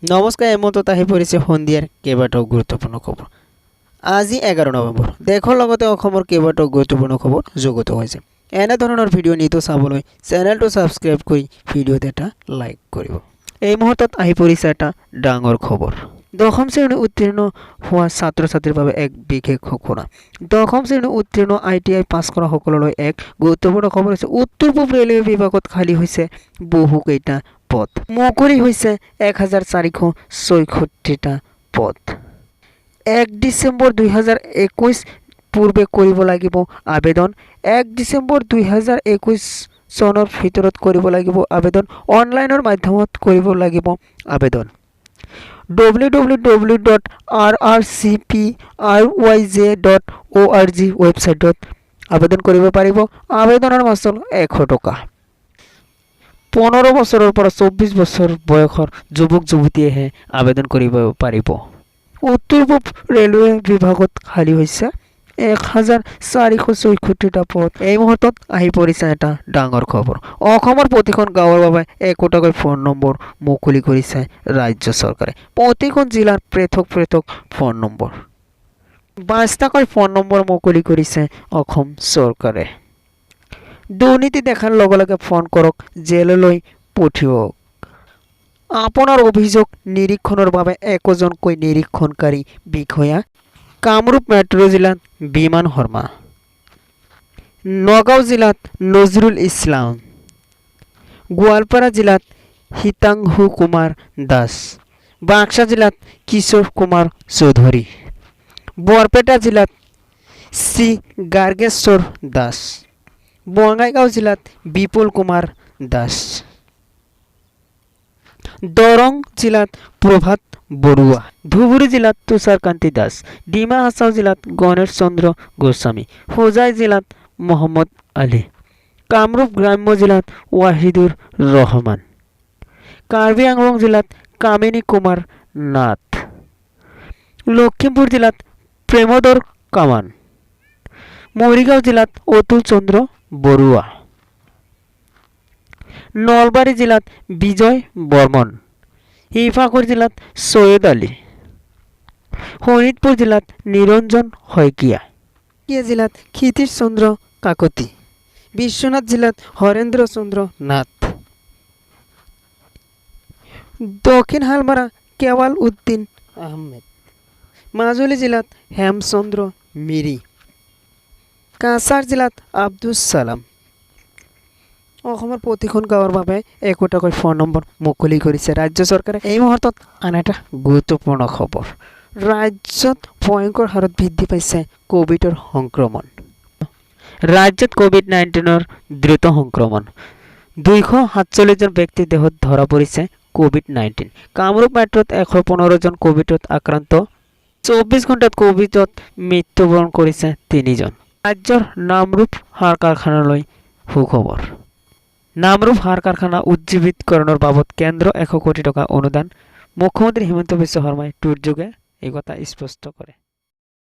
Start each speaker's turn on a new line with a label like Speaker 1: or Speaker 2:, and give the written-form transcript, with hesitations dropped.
Speaker 1: নমস্কাৰ, এই মুহূৰ্তত আহি পৰিছে সন্ধিয়াৰ কেইবাটাও গুৰুত্বপূৰ্ণ খবৰ। আজি 11 নৱেম্বৰ। দেশৰ লগতে অসমৰ কেইবাটাও গুৰুত্বপূৰ্ণ খবৰ যুগুত হৈছে। এনেধৰণৰ ভিডিঅ' নিতৌ চাবলৈ চেনেলটো ছাবস্ক্ৰাইব কৰি ভিডিঅ'ত এটা লাইক কৰিব। এই মুহূৰ্তত আহি পৰিছে এটা ডাঙৰ খবৰ। দশম শ্ৰেণী উত্তীৰ্ণ হোৱা ছাত্ৰ ছাত্ৰীৰ বাবে এক বিশেষ ঘোষণা। দশম শ্ৰেণী উত্তীৰ্ণ, আইটিআই পাছ কৰা সকললৈ এক গুৰুত্বপূৰ্ণ খবৰ হৈছে, উত্তৰ পূব ৰেলৱে বিভাগত খালী হৈছে বহুকেইটা পদ। মুকলি হৈছে 1466টা পদ। 1 ডিচেম্বৰ 2021 পূৰ্বে কৰিব লাগিব আবেদন। 1 ডিচেম্বৰ 2021 চনৰ ভিতৰত কৰিব লাগিব আবেদন। অনলাইনৰ মাধ্যমত কৰিব লাগিব আবেদন। www.rrcpryj.org ৱেবছাইটত আবেদন কৰিব পাৰিব। আবেদনৰ মাচুল 100 টকা। 15 বছৰৰ পৰা 24 বছৰ বয়সৰ যুৱক যুৱতীয়েহে আবেদন কৰিব পাৰিব। উত্তৰ পূব ৰেলৱে বিভাগত খালী হৈছে 1466টা পদ। এই মুহূৰ্তত আহি পৰিছে এটা ডাঙৰ খবৰ। অসমৰ প্ৰতিখন গাঁৱৰ বাবে একোটাকৈ ফোন নম্বৰ মুকলি কৰিছে ৰাজ্য চৰকাৰে। প্ৰতিখন জিলাৰ পৃথক পৃথক ফোন নম্বৰ, 22টাকৈ ফোন নম্বৰ মুকলি কৰিছে অসম চৰকাৰে। দুৰ্নীতি দেখাৰ লগে লগে ফোন কৰক, জেললৈ পঠিয়াওক। আপোনাৰ অভিযোগ নিৰীক্ষণৰ বাবে একোজনকৈ নিৰীক্ষণকাৰী বিষয়া। কামৰূপ মেট্ৰ' জিলাত বিমান শৰ্মা, নগাঁও জিলাত নজৰুল ইছলাম, গোৱালপাৰা জিলাত হিতাংশু কুমাৰ দাস, বাক্সা জিলাত কিশোৰ কুমাৰ চৌধুৰী, বৰপেটা জিলাত শ্ৰী গাৰ্গেশ্বৰ দাস, বঙাইগাঁও জিলাত বিপুল কুমাৰ দাস, দৰং জিলাত প্ৰভাত বৰুৱা, ধুবুৰী জিলাত তুষাৰকান্তি দাস, ডিমা হাছাও জিলাত গণেশ চন্দ্ৰ গোস্বামী, হোজাই জিলাত মহম্মদ আলী, কামৰূপ গ্ৰাম্য জিলাত ৱাহিদুৰ ৰহমান, কাৰ্বি আংলং জিলাত কামিনী কুমাৰ নাথ, লখিমপুৰ জিলাত প্ৰেমদৰ কামান, মৰিগাঁও জিলাত অতুল চন্দ্ৰ বৰুৱা, নলবাৰী জিলাত বিজয় বৰ্মন, শিৱসাগৰ জিলাত চৈয়দ আলী, শোণিতপুৰ জিলাত নিৰঞ্জন শইকীয়া জিলাত ক্ষিতীশ চন্দ্ৰ কাকতি, বিশ্বনাথ জিলাত হৰেন্দ্ৰ চন্দ্ৰ নাথ, দক্ষিণ শালমাৰা কেৱাল উদ্দিন আহমেদ, মাজুলী জিলাত হেমচন্দ্ৰ মিৰি, কাছাৰ জিলাত আব্দুছ ছালাম। অসমৰ প্ৰতিখন গাঁৱৰ বাবে একোটাকৈ ফোন নম্বৰ মুকলি কৰিছে ৰাজ্য চৰকাৰে। এই মুহূৰ্তত আন এটা গুৰুত্বপূৰ্ণ খবৰ। ৰাজ্যত ভয়ংকৰ হাৰত বৃদ্ধি পাইছে ক'ভিডৰ সংক্ৰমণ। ৰাজ্যত ক'ভিড-19ৰ দ্ৰুত সংক্ৰমণ। 247জন ব্যক্তিৰ দেহত ধৰা পৰিছে ক'ভিড-19। কামৰূপ মেট্ৰত 115জন ক'ভিডত আক্ৰান্ত। 24 ঘণ্টাত ক'ভিডত মৃত্যুবৰণ কৰিছে তিনিজন। ৰাজ্যৰ নামৰূপ সাৰ কাৰখানালৈ সুখবৰ। নামৰূপ সাৰ কাৰখানা উজ্জীৱিতকৰণৰ বাবদ কেন্দ্ৰ 100 কোটি টকা অনুদান। মুখ্যমন্ত্ৰী হিমন্ত বিশ্ব শৰ্মাই টুইটযোগে এই কথা স্পষ্ট কৰে।